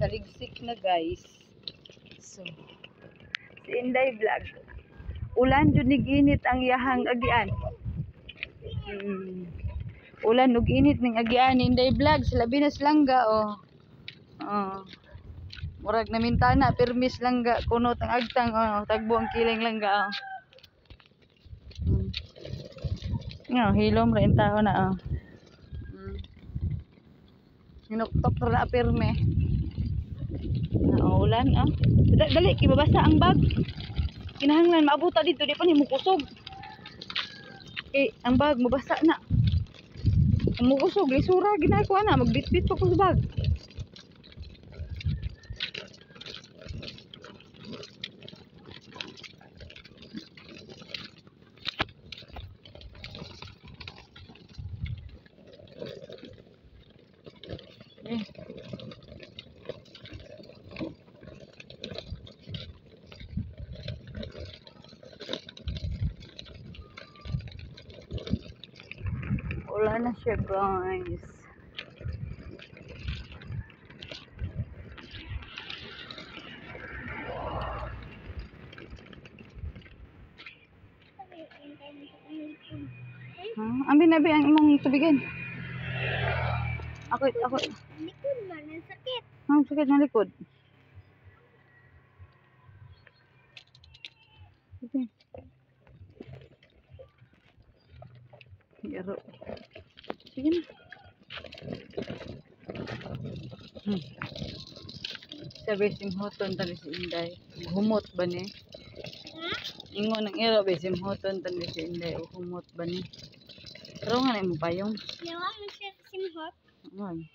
Nakaligsik na, guys. So, si Inday Vlog. Ulan jud nig init ang iyahang agian. Ulan ug init ning agian ni Inday Vlog. Sila binas langga oh. Oh. Murag namintana permis langga kunot ang agtang oh, tagbo ang kiling langga oh. Nga, hilom ra tao na oh. Hinuktok ra na pirme. Na oh, ulan oh. Dali kibabasa ang bag. Kinahanglan maabuta dito di pa nimo kusog. Eh, ang bag mabasa na. Ang mukusog lisura ginagawa na magbitbit pa ko sa bag. Eh. Wala na siya, guys. Huh? Ambi na ba ang imong tubigan? Ako, ako. Likod man, ang sakit. Ang sakit ng likod. Sige. Yaro. Sige na. Sabi simhoton tani si Inday. Humot ba ni? Ha? Ingon ang iro ba simhoton tani si Inday o humot ba ni? Pero nga na imo payong. Nawa mo siya simhot. Ay.